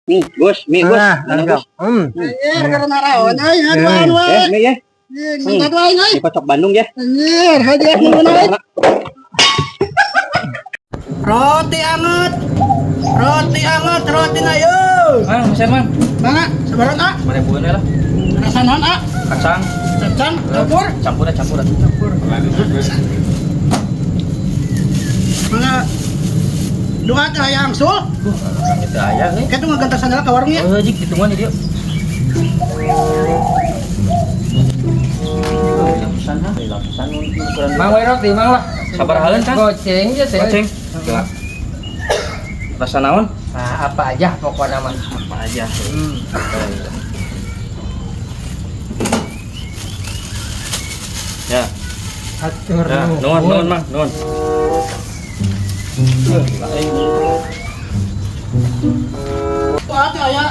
Nih, Gus, mie Gus. Nah, Mana, Gus? Anjir, karena raon euy, aduan we. Ya, mie ya. Minta dua aing euy. Di kocok Bandung ya. Anjir, hadiah mun euy. Roti anget. Roti anget, roti na yo. Mang, pesan mang. Mana? Sabaran ah. 5.000-an lah. Rasa naon ah? Kacang, Kacang, campur. campur campur. Campur. Mana? Dua teh hayang sul. Itu aya euy. Kitu ngagantos sandal ka warung ya. Oh, jik hitungan dia. Lapisan ha, lapisan ukuran. Mang we roti mang lah. Sabar haleun kan? Goceng aja sih. Goceng. Gila. Rasa naon? Nah, apa aja pokoknya mah. Apa aja. Ya, Atur ya, nuhun, nuhun, Mang, nuhun. Tuh teh aya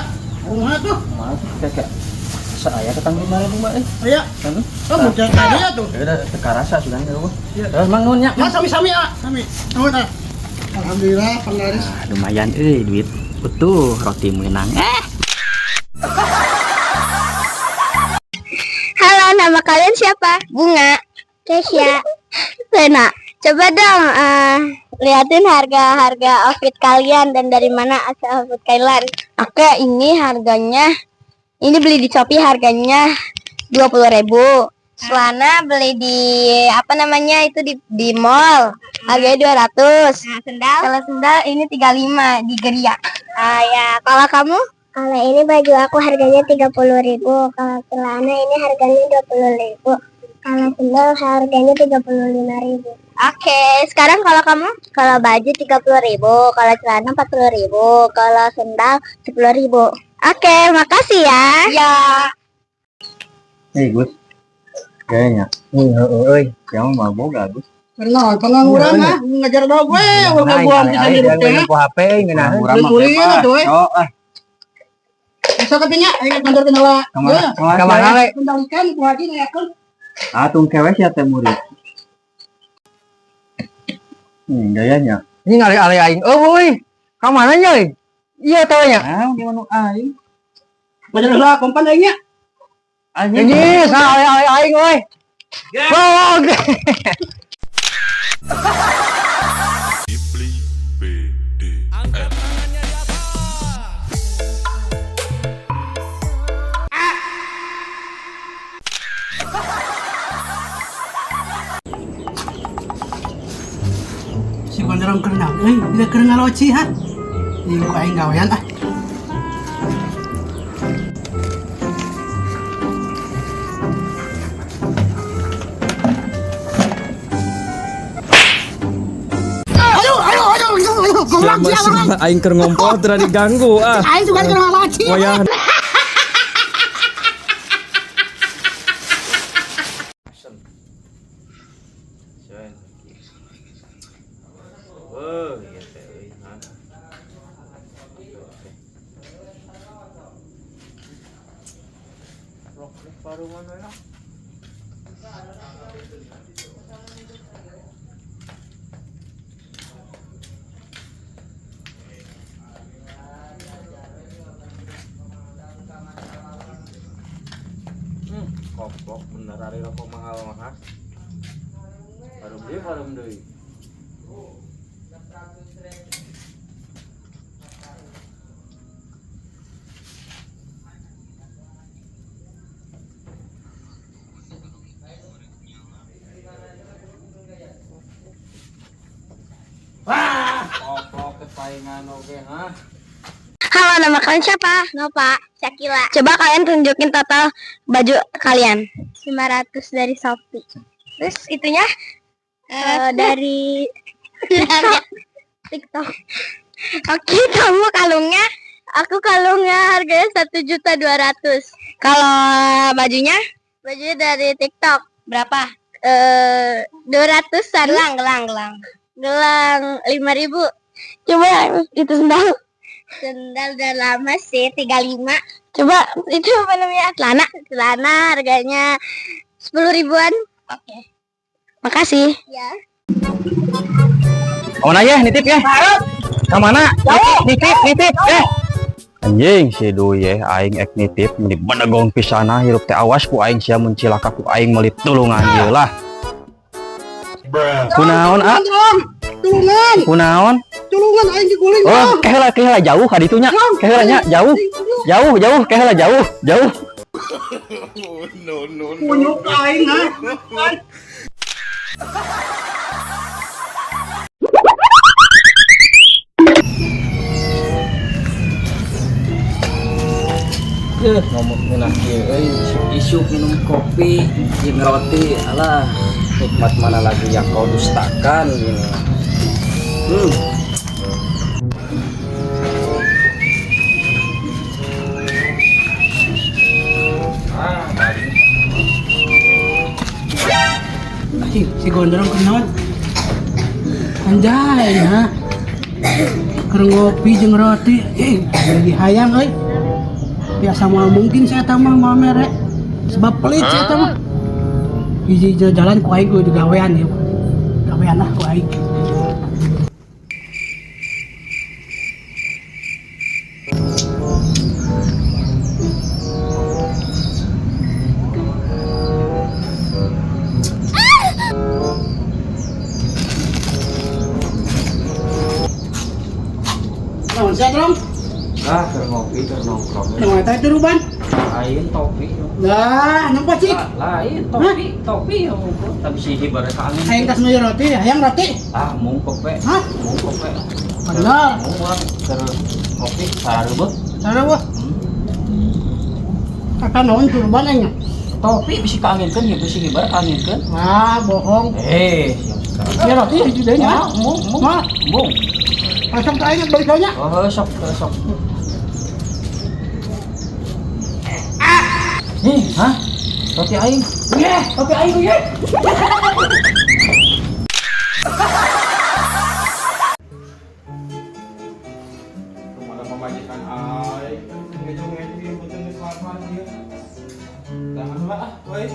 rumah tuh. Maaf, kayak saya ketang 5.000 mah eh. Aya. Kan? Oh, budak tadi ya tuh. Ya udah teka rasa sudah enggak gua. Ya, Mang nuhun nya. Ya sami-sami ah, sami. Nuhun ah. Alhamdulillah penglaris. Ah, lumayan euy duit utuh roti menang. Halo, nama kalian siapa? Bunga. Kesya. Lena. Coba dong liatin harga-harga outfit kalian dan dari mana asal outfit kalian. Oke, ini harganya. Ini beli di Shopee harganya 20.000. Celana beli di apa namanya itu di mall. Harganya 200. Nah, sendal? Kalau sendal ini 35 di Geria. Ah ya, kalau kamu? Kalau ini baju aku harganya 30.000, kalau celana ini harganya 20.000, kalau sendal harganya 35.000. Oke, sekarang kalau kamu? Kalau baju 30.000, kalau celana 40.000, kalau sendal 10.000. Oke, makasih ya. Ya. Hei, Gus. Kayaknya. Heeh euy. Kamu mah boga, Gus. Karena pengangguran ah, ngajar dog we, ulah ngabuang bisa di Nah, teh. ku HP ngeunaheun. Urang mah Beli bebas. tuh, eh. Oh, ah, Bisa katanya aing kantor kenala. kemana? Ka mana le? Kendalikan ku haji ngayakeun. Ah, tung kewe sia teh murid. Gayanya. Ini ngale-ale aing. Euy, ka mana nya euy? Iya teh nya. Ah, gimana aing? Bajar heula kompan aing nya. Anjing. Ini sa ale-ale aing euy. Wow, oke. B D F. Si gondrong keur naon euy, bila keur ngaloci ha. Ieu ku aing gawean ah. Aduh, aduh, aduh, aduh, aduh, goblok sia goblok. Aing keur ngompol teu diganggu ah. Aing juga keur ngaloci. Wayah Wah, ieu teh euy, ha. Koplok bener ari rokok mahal mahal. Baru beli baru deui. Wah, koplok kepaingan oge ha. Halo, nama kalian siapa? Nova. Shakila. Coba kalian tunjukin total baju kalian. 500 dari Shopee. Terus itunya Dari TikTok. Oke, kamu kalungnya? Aku kalungnya harganya 1.200.000. Kalau bajunya Bajunya dari TikTok. berapa? 200-an. Gelang, gelang, gelang. Gelang 5.000. Coba itu sendal. Sendal udah lama sih 35. Coba itu apa namanya? Celana. Celana harganya 10 ribuan. Oke. Makasih. Ya. Ka mana ya nitip ya? Ka mana? Nitip, nitip, nitip. Eh. Anjing si Dwi aing ek nitip meni bedegong pisana hirup teh, awas ku aing sia mun cilaka ku aing meuli tulungan ieu lah. Kunaon, ah? Tulungan. Kunaon? Tulungan, aing diguling. Oh, keheula, keheula, jauh ka ditu nya. Keheula nya, jauh. Jauh, jauh, keheula, jauh, jauh. No, no, no. Kunyuk aing ha. Ngomong ngeunah kieu euy, isuk-isuk minum kopi jeung roti, alah, nikmat mana lagi yang kau dustakan gini. Si, si gondrong kenaon? Anjay ha. Keur ngopi jeung roti, eh lagi hayang euy. Biasa mah mungkin saya mah mau mere. Sebab pelit saya mah. Hiji jalan ku aing kudu gawean ya. Gawean lah ku aing. Naon sia, Trong? Ah, keur ngopi, keur nongkrong. Naon eta tiruban? Lain topi. Lah, nampak cik. Lain topi, topi ya unggul. Tapi si hibar ka angin. Hayang tas meuli roti, hayang roti. Ah, mungkok we. Hah? Mungkok we. Bener. Mung urang keur ngopi sareubeut. Sareubeut. Kata naon turban aing? Topi bisi kaanginkeun ya, bisi hibar kaanginkeun. Ah, bohong. Eh, Ya roti hiji deui nya. Mung, mung. Mah, Mung. pasang ka aing balik nya. Oh, sok, sok. Nih, hah? Roti aing. Ye, roti aing ye. Kemana pamajikan aing? Ngejo-ngejo ieu punten geus lapar ieu. Jangan lah ah, woi.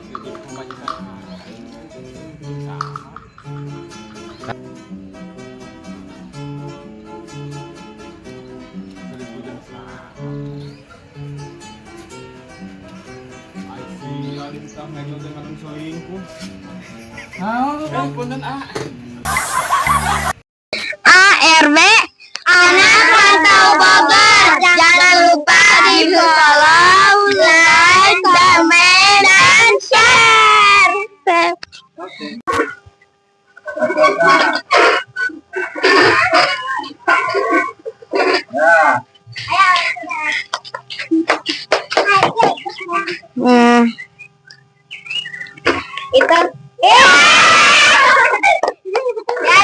Ngejo pamajikan aing. Saha? Dari hujan saha? Ai sia di tah ngejo teh ngadu selingkuh. Ah, Punten ah. ARB Anak Rantau Bogor. Jangan lupa di follow, like, comment, dan share. Nah, itu. Ya,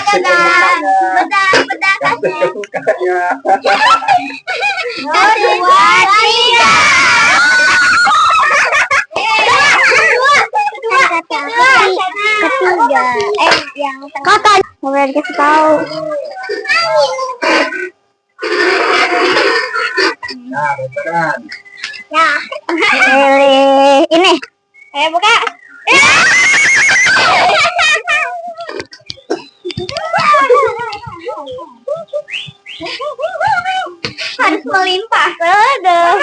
dadah. Bedah, bedah kasih. Dua, tiga. Ketiga. Yang kakak nggak boleh dikasih tahu. Ya, pilih ini. Ayo buka. Harus melimpah. Aduh.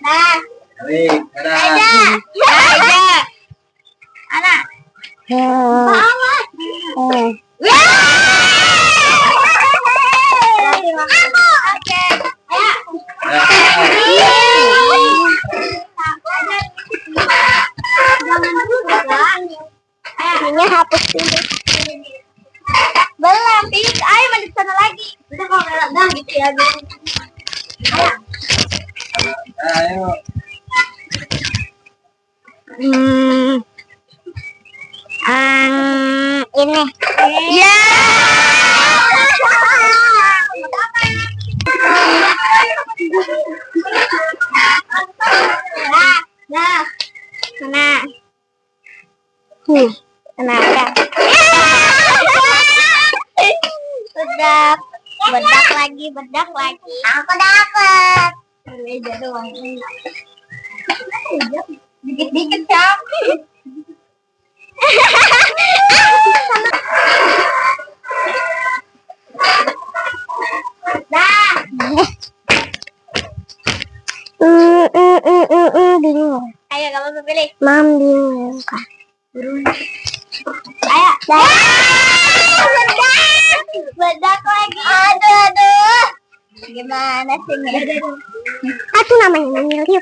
Nah, aja, aja, anak. Oke, ayo. Jangan lupa. Ininya hapus dulu. Belum, Pik. Ayo mandi ke sana lagi. Udah kalau nggak dah gitu ya. Ayo. Ini. Ya. Nah, nah, mana? Kenapa? Bedak, bedak lagi, bedak lagi. Aku dapet. Beda doang. Dikit-dikit, Cam. Dah. Bingung. Ayo kamu pilih. Mam bingung. Ayo. Dah. Bedak. Bedak lagi. Aduh, aduh. Gimana sih ini? Aku namanya memilih.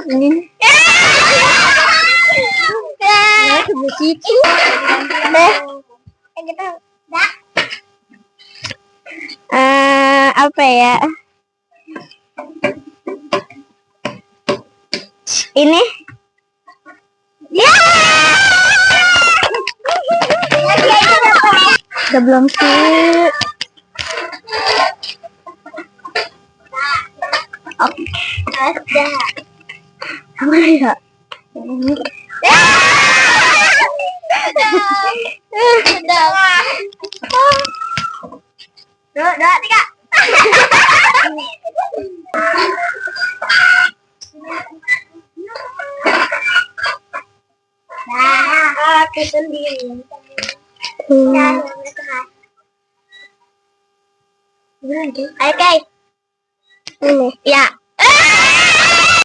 Ini. Apa ya? Ini? Ya! Udah belum sih? Oke, ada. Apa ya? Sudah. 2, 2, 3. Nah, aku sendiri. Oke. Ini. Ya.